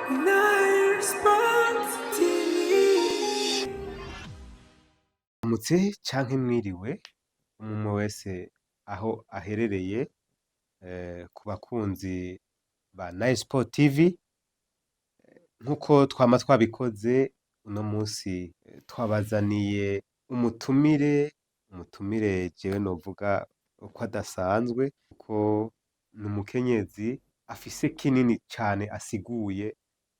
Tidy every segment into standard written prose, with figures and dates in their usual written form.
Nile Sport TV. Mutse canke mwiriwe, umwe wese aho aherereye, ku bakunzi ba Nile Sport TV. Nkuko twama twabikoze, uno munsi twabazaniye umutumire. Jewe novuga ko adasanzwe, kuko ni umukenyezi afise kinini cane asiguye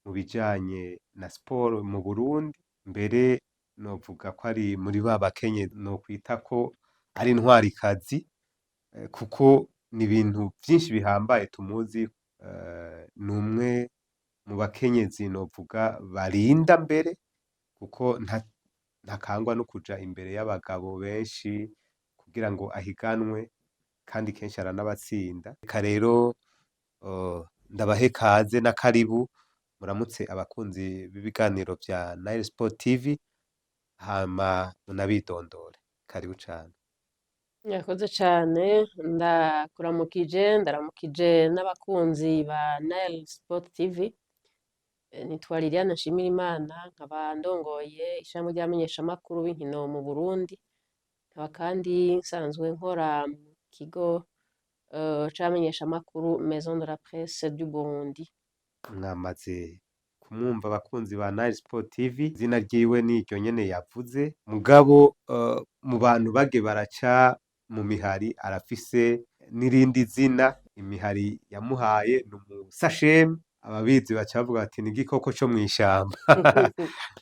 mu bijanye na siporo mu Burundi. Mbere novuga ko ari muri ba bakenyezi nokwita ko ari intwarikazi, kuko ni ibintu vyinshi bihambaye tumuzi. Ni umwe mu bakenyezi novuga barinda mbere, kuko ntakangwa no kuja imbere y'abagabo benshi kugira ngo ahiganwe, kandi kenshi aranabatsinda. Reka rero ndabahe kaze na karibu, muramutse abakunzi b'ibiganiro vya Nile Sport TV, hama munabidondore. Karibu cane. Murakoze cane, ndakuramukije, ndaramukije n'abakunzi ba Nile Sport TV. Nitwa Liliane Nshimirimana, nkaba ndongoye ishirahamwe ry'abamenyeshamakuru b'inkino mu Burundi, nkaba kandi nsanzwe nkora mu kigo c'abamenyeshamakuru Maison de la Presse du Burundi. Mwamaze kumwumva, abakunzi ba Nile Sport TV, izina ryiwe ni iryo nyene yavuze. Mugabo mu bantu bage baraca mu mihari, arafise n'irindi zina imihari yamuhaye, ni umusasheme. Ababizi baca bavuga bati ni igikoko co mw'ishamba.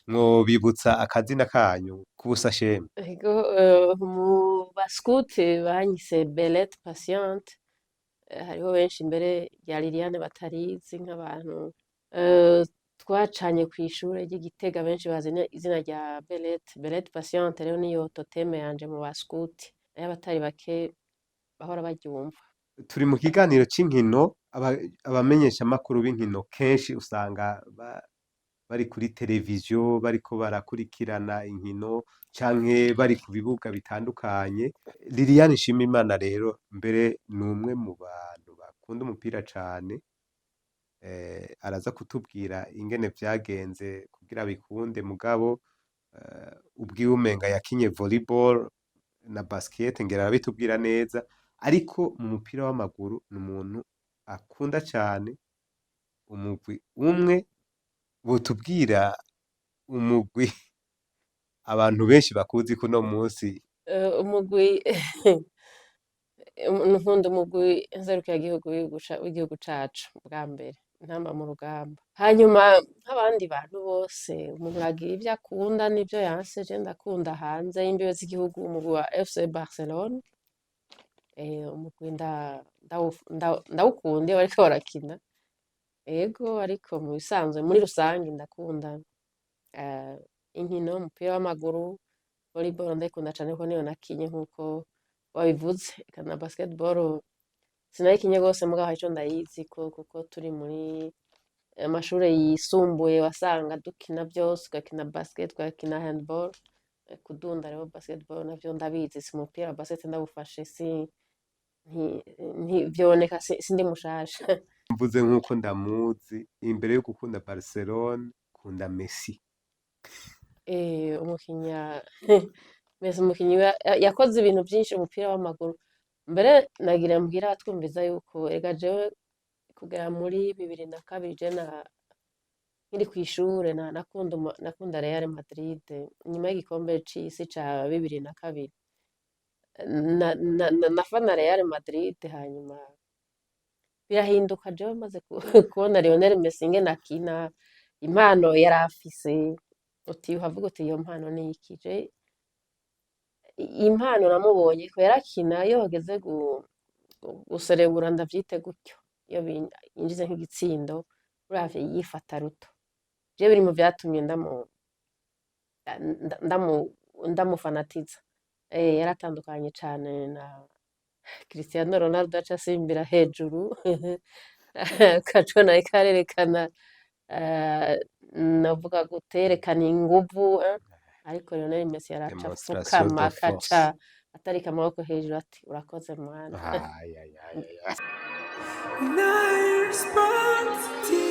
Mwobibutsa akazina kanyu k'ubusasheme? Ego, mu baskuti banyise Belette Patiente. Hariho benshi mbere rya Liliane batarizi, nk'abantu twacanye kw'ishure ry'i Gitega, benshi bazi izina rya Belette. Belette Patiente rero niyo toteme yanje mu baskuti, nayo abatari bake bahora baryumva. Turi mu kiganiro c'inkino. Abamenyeshamakuru b'inkino kenshi usanga bari kuri televiziyo bariko barakurikirana inkino canke bari ku bibuga bitandukanye. Liliane Nshimirimana rero mbere ni umwe mu bantu bakunda umupira cane. Araza kutubwira ingene vyagenze kugira bikunde, mugabo ubwiwe umenga yakinye volleyball na basket, ngira arabitubwira neza. Ariko mu mupira w'amaguru ni umuntu akunda cane umugwi umwe. Wotubwira umugwi abantu benshi bakuzi kuno munsi? Umugwi nkunda, umugwi nserukiragihugu w'igihugu cacu bwa mbere, Intamba mu Rugamba. Hanyuma nk'abandi bantu bose, umuntu aragira ivyo akunda n'ivyo yanse. Je ndakunda hanze y'imbibe z'igihugu umugwi wa FC Barcelone. Umugwi ndawukunda iyo bariko barakina. Ego, ariko mu bisanzwe, muri rusange, ndakunda inkino, umupira w'amaguru, volleyball ndayikunda cane kuko niyo nakinye nkuko wabivuze. Eka na basketball sinayikinye gose, mugabo hari ico ndayiziko, kuko turi muri amashure yisumbuye wasanga dukina vyose, ugakina basket, ugakina handball. Kudunda rero basketball navyo ndabizi. Si umupira wa basket ndawufashe si ntivyoneka, sindi mushasha. Mvuze nk'uko ndamuzi, imbere yo gukunda Barcelone kunda Messi. Umukinyi Messi, umukinyi yakoze ibintu vyinshi mu mupira w'amaguru. Mbere nagira mbwira abatwumviza yuko ega jewe kugera muri 2002, je na nkiri kw'ishure nakunda Real Madrid. Inyuma y'igikombe c'isi ca 2002 nafana Real Madrid, hanyuma birahinduka jewe maze kubona Lionel Messi ingene akina, impano yari afise. Uti uhavuga uti iyo mpano ni iki? Je impano namubonye ko yarakina, iyo hageze guserebura, ndavyite gutyo, iyo yinjize nk'igitsindo, uravye yifata ruto. Je biri mu vyatumye ndamufanatiza. Yaratandukanye cane na Cristiano Ronaldo, aca asimbira hejuru ukacubona ariko arerekana, novuga guterekana inguvu, ariko Lionel Messi yaraca Démonstration apfukama de force. Akaca atarika amaboko hejuru ati urakoze mwana. Ay, ay, ay, ay. Nile Sport TV.